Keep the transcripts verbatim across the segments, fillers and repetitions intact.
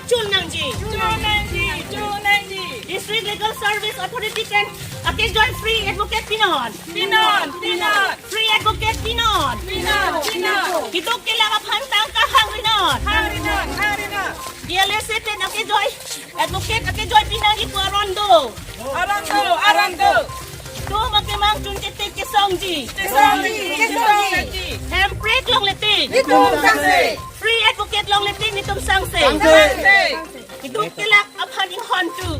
Chun nangji. Chun nangji. Chun nangji. District Legal Service Authority pen akejoi free advocate pinon. Pinon. Pinon. Free advocate pinon. Pinon. Pinon. Keduk kelak aphan tangka hangrinon. Hangrinon. Hangrinon. D L S A pen akejoi advocate akejoi pinangji pu aron do. Aron do. Aron do. Itum akemang chun chetik chesongji. Chesongji. Chesongji. Hemprek longle tik. Itum sangse. Free advocate longle tik itum sangse. Sangse. Keduk kelak aphan inghon tu.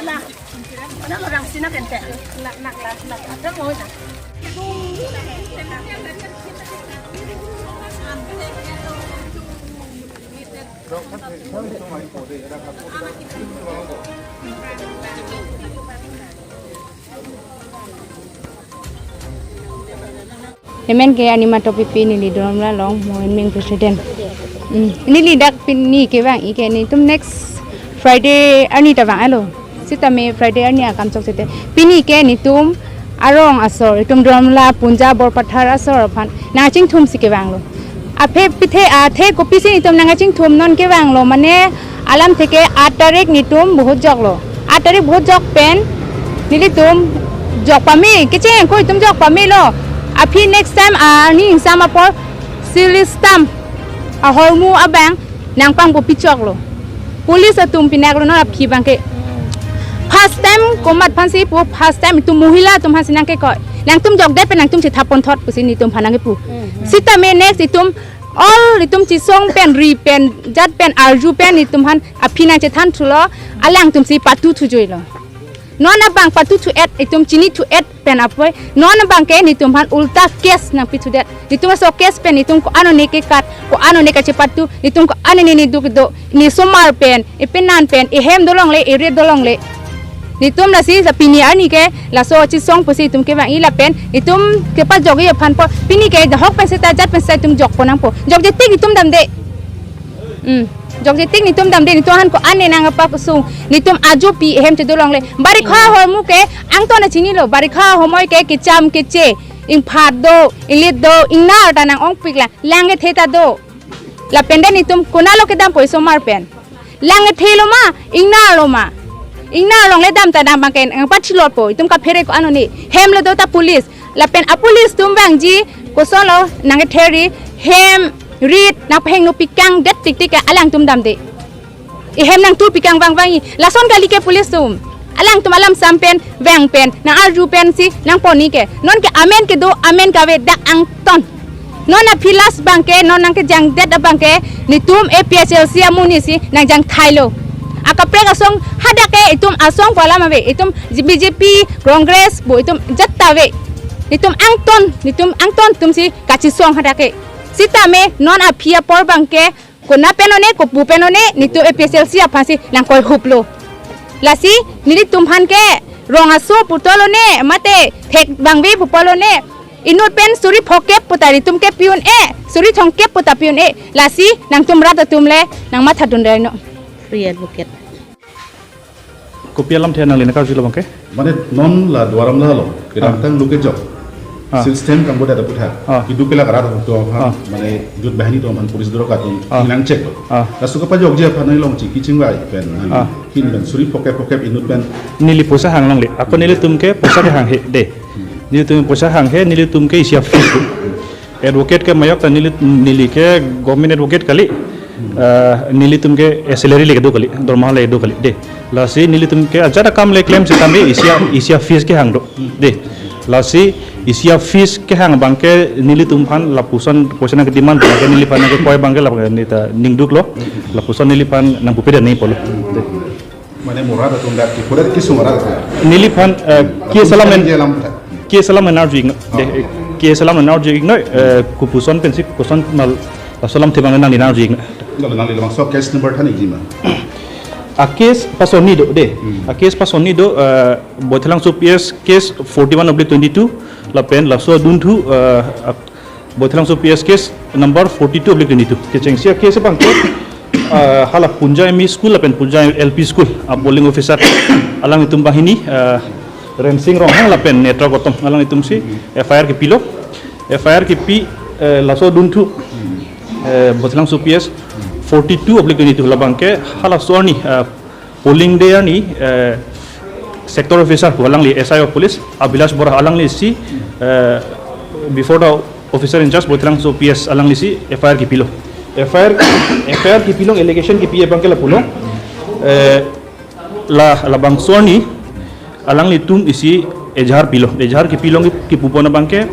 Anak, anak orang sini kan teh. Nak, nak, nak, nak. Ada mau nak. Nemen ke Anima Topipi, neli Dolamara along, mo enming president. Hmm. Neli dak pini kevang-i ke netum next Friday arni ta vang-etlo. Sitame Friday arni akam chokche te. Pini ke netum arong asor, itum Dolamara Punja Borpathar asor aphan nangchingthum si kevanglo. Aphi pithe athe kopisi netum nangchingthum non kevanglo, mane alamthe ke aat tarik netum vote joklo. Aat tarik vote jok pen nelitum jok pame, kecheng ko itum jok pamelo. Aphi next time arni ingsam apor seal stamp ahormu abang nangpangpo pichoklo. Police atum pinaklo non aphi abangke. First time komat aphansi pu, first time itum mohila atum aphansi nangkekoi. Nangtum jokdet pen nangtum chethap ponthot pusi netum aphan nangkepu. Sitame next itum all itum chesong pen, ri pen, jat pen, arju pen itum aphan aphi nangchethan thulo, alangtum si patu thujuilo. Non abang patu thu-et, itum chini thu-et pen apoi. Non abangke netum aphan ulta case nangpi thudet. Netum aso case pen netum ko-an one kekat, ko-an one kachepatu, netum ko-an one neduk do, ne somar pen, epenan pen, ehem dolongle, eret dolongle. Netum lasi sa pini arni ke laso chesong pusi itum kevang-i lapen netum kepajokji aphan po, pini ke dahok pen seta jat pen seta itum jokpo nangpo. Jokje tik netum damde. Hmm. Jokje tik netum damde, netum aphan ko-an ne nangkapasung, netum ajopi ehem chedolongle. Barikha ahormu ke angton chinilo, barikha ahormu ke kecham keche, ingphat do, inglit do, ingnar ta nang-ongpik lang, lang kethe ta do. Lapen de netum konatlo kedampo, esomar pen? Lang kethelo ma, ingnarlo ma? Ingnar longle dam ta dam abangke nangpachilotpo, itum kaphere ko-an one. Hemlo do ta police. Lapen apolice atum vangji kosonlo nangketheri, hem rit nangpahingno pikangdet tiktik ke alangtum damde. Ehem nangtur pikang vangvang-i. Lason kali ke police atum. Alangtum alam sam pen, vang pen, nang-arju pensi nangpon-i ke. Non ke amen kedo, amen kave dak angton. Non aphi last abangke, non nangkejangdet abangke, netum A P H L C amonit si nangjangthailo. Akaprek asong hadak ke itum asong pu alam ave, itum B J P, Congress, bo itum jat ta ave. Netum angton, netum angton atum si kachesong hadak ke. Sitame non aphi apor abangke, konat pen one, kopu pen one, netum A P H L C aphansi nangkoihuplo. Lasi nelitum aphan ke rong aso puthot lone, mate thek bangve pupo lone, inut pen suri phokep puta netum ke pi un-e, suri thomkep puta pi un-e. Lasi nangtum rat atum le nangmathadun reno. Free advocate. Kopi alamthe nangli nangkarjulo abangke? Mane non la Dolamara along, kedamtang, ah, loke jok. Ah. Seal stamp kangbodet aputhak. Ah. Keduk kelak arat atum aphan, ah, mane inut banghini atum aphan police dorok atum, ah, nangcheklo. Ah. Laso kapajokji aphan nangli along chingki chingvai pen, nang, ah, kin pen suri phokep phokep inut pen. Neli poisa hang longle. Ako nelitum ke poisa kehang he de. Hmm. Nelitum poisa hang he, nelitum ke isi a-fees do. Advocate ke mayok ta neli, neli ke government advocate kali. Hmm. Eh, nelitum ke salary le kedo kali, dormaha le kedo kali de. Lasi nelitum ke ajat akam le klem setame isi a, isi a-fees kehang do de. Lasi isi a-fees kehang abangke nelitum aphan lapuson poisa nangkedemand abangke neliphan nangkekoi abangke la neta ningduklo. Lapuson neliphan nangpupedet nangpulo de. Mane mo rat atum dak ke, purat kesung rat atum. Neliphan, eh, ke salam en, je alam ta. Ke salam en arju iknon. De, ah, ke salam en arju iknon, eh, kopuson pensi koson mal, laso alamthe abang nangli nang arju iknon. Nangli, nangli labangso case number than ikji ma? A-case pasonni do de. Hmm. A-case pasonni do, eh, Baithalangso P S case forty-one oblique twenty-two, lapen laso adunthu, eh, Baithalangso P S case number forty-two oblique twenty-two. Kechengsi a-case abangke, ah, hala Punja M E School lapen Punja L P School a-polling officer alanglitum banghini, ah, Rensing Ronghang lapen Netra Gautam alanglitumsi F I R kepilo. F I R kepi, eh, laso adunthu, eh, Bhojilangso P S forty-two oblique twenty-two labangke halaso arni, eh, polling day arni, eh, sector officer pu alangli S I of police Abhilash Bora alanglisi, eh, before the officer in charge Bhojilangso P S alanglisi F I R kepilo. F I R, F I R kepilo, allegation kepi abangke lapulo. Eh, la labangso arni alanglitum isi ejahar pilo. Ejahar kepilo ke, kepupon abangke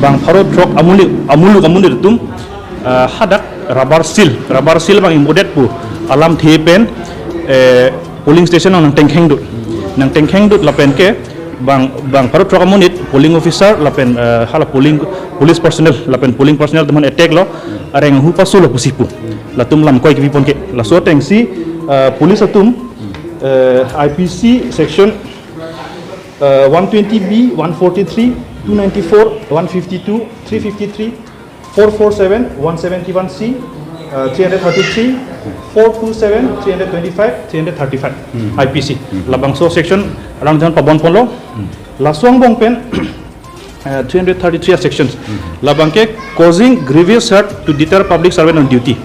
bang pharo throk amuli, amuluk amonit atum, ah, hadak rubber seal, rubber seal abang impodet pu alamthe pen, eh, polling station nangtengkhengdut. Nangtengkhengdut lapenke bang, bang pharo throk amonit polling officer lapen, eh, hala polling, police personnel lapen polling personnel atum aphan attack lo, areng ahu pasolo pusi pu. Latum lam koi kepipon ke. Laso atengsi, eh, police atum, eh, I P C section, eh, one twenty B, one forty-three, two ninety-four, one fifty-two, three fifty-three, four forty-seven, one seventy-one C, uh, three hundred thirty-three, four twenty-seven, three twenty-five, three thirty-five, I P C. Labangso section alang jan pabon ponlo. Laso angbong pen, uh, three hundred thirty-three sections. Labangke causing grievous hurt to deter public servant on duty.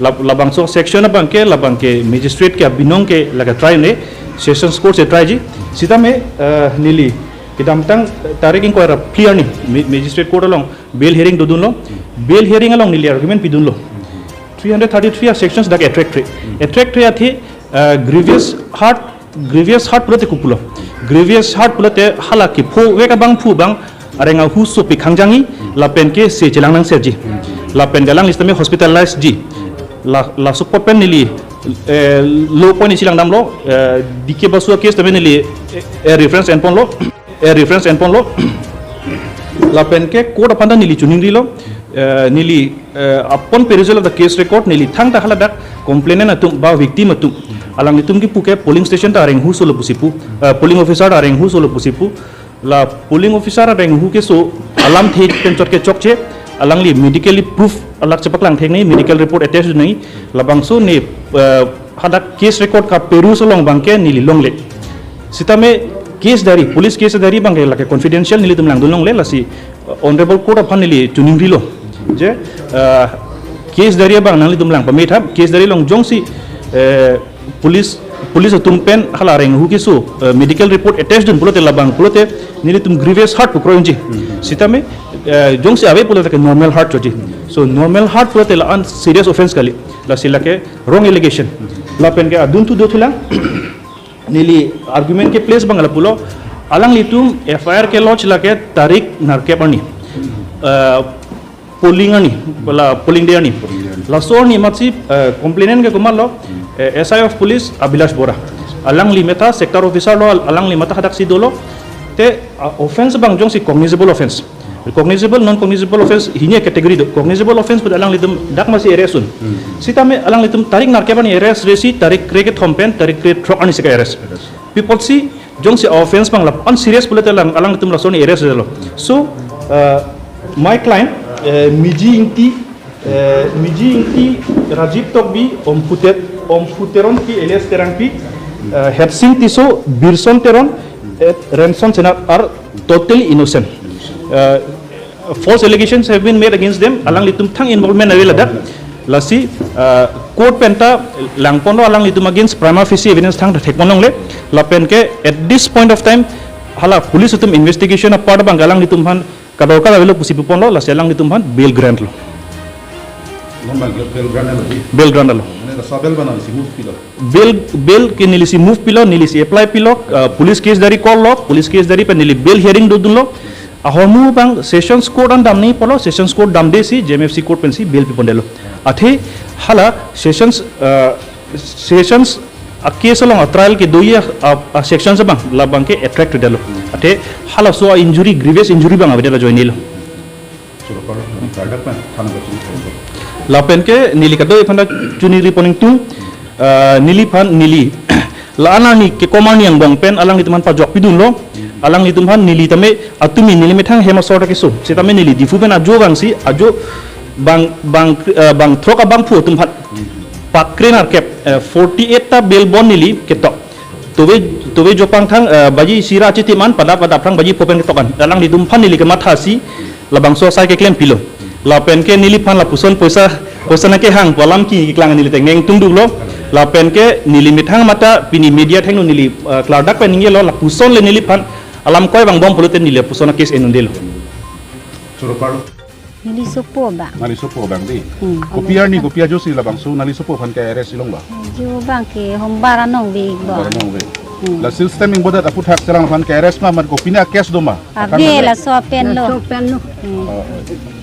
Lab-, labangso section abangke, labangke magistrate ke abinong ke lake try ne, sessions court si try ji. Sitame, uh, neli kedamtang tarik ingkoi ra phli arni, ma-, magistrate court along bail hearing dodunlo. Bail hearing along neli argument pidunlo. Three hundred thirty-three sections dak attract re. Attract re athe, uh, grievous hurt, grievous hurt pulote kopulo. Grievous hurt pulote hala kephovek abangphu abang areng ahu so pikhang jangji, lapenke se chelang nangserji. Lapen galang list tame hospitalized ji. La, laso apot pen neli, eh, law point isi langdamlo, eh, D K Basu case tame neli, eh, eh, reference enponlo. Eh, reference enponlo. Lapenke court aphan ta neli chuningrilo, eh, neli, eh, upon perusal of the case record, neli thangta haladak complainant atum ba victim atum alanglitum kepu ke polling station ta areng ahu solo pusi pu, eh, polling officer ta areng ahu solo pusi pu. La polling officer areng ahu keso alamthe pen chot ke chokche, alangli medically proof alak chepaklangthek nangji, medical report attached nangji, labangso ne, eh, hadak case record kaperus along abangke neli longle. Sitame case diary, police case diary abangke lake confidential, nelitum langdun longle, lasi, uh, honorable court aphan neli chuningrilo. Je, uh, case diary abang nanglitum lang pame tha, case diary along jongsi, uh, police, police atum pen hala areng ahu keso, uh, medical report attached dun pulote labang pulote nelitum grievous hurt pu kroi unji. Sitame, uh, jongsi ave pulote ke normal hurt choji. So normal hurt pulote la-an serious offense kali. Lasi lake wrong allegation. Lapenke adunthu dothulang. Neli argument ke place abang lapulo. Alanglitum F I R ke lodge lake tarik nerkep arni. Eh, polling arni, la polling day arni. Laso arni amatsi, eh, complainant ke komatlo, eh, S I of police Abhilash Bora. Alangli matha sector officer lo, al-, alangli matha hadaksi dolo. Te, ah, offense abang jongsi cognizable offense. Cognizable, non-cognizable offense hini a category do. Cognizable offense pu alanglitum dak masi arrest un. Sitame alanglitum tarik nerkep arni arrest resi tarik kre kethom pen tarik kre throk arni si ke-arrest. Pi apotsi jongsi offense abang la-an serious pulote lang alanglitum laso arni arrest lo. So, uh, my client, uh, Miji Ingti, uh, Miji Ingti, Rajiv Tokbi, Omphu Ter-, Omphu Teronpi alias Terangpi, uh, Hetsing Tisso, Birson Teron, uh, Renson Senar are totally innocent. Uh, false allegations have been made against them. Alanglitum thang involvement ave ladak. Lasi, uh, court pen ta langponlo alanglitum against prima facie evidence thangta thekpon longle. Lapenke at this point of time hala police atum investigation apart abang alanglitum aphan kadokave lo pusi puponlo, lasi alanglitum aphan bail grant lo. Non bang bail grant lo di. Bail grant lo. Mane laso bail abang si move pilo. Bail, bail ke nelisi move pilo, nelisi apply pilo, uh, police case diary call lo, police case diary pen neli bail hearing dodunlo. Ahormu abang Sessions Court an damji pulo, Sessions Court damde si J M F C Court pensi bail pipondetlo. Athe hala Sessions, uh, Sessions a case along a trial kedoji a, a, a sections abang labangke attract detlo. Athe halaso a injury, grievous injury abang avedet ajoine lo. Lapenke neli kadokave aphanta chuningri pon ingtung, ah, neliphan neli la-an arni kekom arni angbong pen alanglitum aphan pajok pidunlo, alanglitum aphan neli tame atumi neli methang hem asor ta keso. Sitame neli Diphu pen ajo abangsi, ajo bang, bang, ah, bang throk abangphu atum aphan pak kre nerkep, eh, forty-eight ta bail bond neli ketok. Tove Tobe jopang thang, eh, baji isi ra chitim an, pada pada aphrang baji pho pen ketok an. Alanglitum aphan neli kemathasi, labangso asai keklem pilo. Lapen ke neliphan lapuson poisa, poisa nangkehang pu alam keklang neli tengneng tungduklo. Lapen ke neli methang mate pini media athengno neli, eh, klardak pen ningjelo, lapuson le neliphan alam koi vangbom pulote neli lapuson a-case en-un-edetlo. Choro parlo. Neli sopo abang. Nangli sopo abang dei. Hmm. Kopi arni, kopi ajoksi labangso nangli sopo aphan ke-arrest ilong ba? Jo abang ke hombar anong vek abang. Hombar anong vek. Hmm. La system ingbodat aphuthak chelang aphan ke-arrest ma, mate kopine a-case do ma? Ave, laso pen lo. Laso pen lo. Hmm. Oh, oh.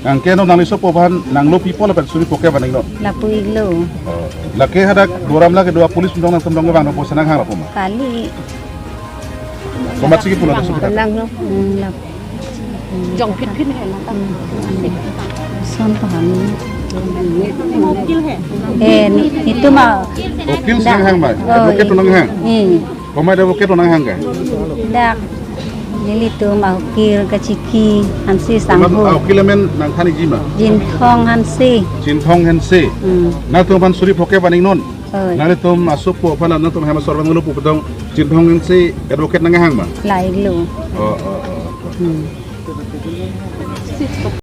Nangke non nangli sopo aphan nanglo pipo lapen suri phokep an ingnon? Lapu-iklo. Oh, oh. Lake hadak doram lake do a-police atum nangtum dong abang poisa nanghang lapu ma? Kali. Komatsi kepu laso aphuthak? Nang lo. Hmm, lap. Jong phit phit he na. Son paham. Eh, ni, itu ma. Okil si nanghang ma? Oh, advocate atum nanghang? Hmm. Komat advocate atum nanghang ke? Dak. Nelitum a-okil kachiki Hanse sangho. Komat a-okil amen nangthanji ma? Jinthong Hanse. Jinthong Hanse. Hmm. Nangtum aphan suri phokep an ingnon? Oi. Nanglitum asopo aphan nangtum hem asor vanglo pu putong Jinthong Hanse advocate nanghang ma? La-iklo. Oh, oh, oh, oh. Hmm.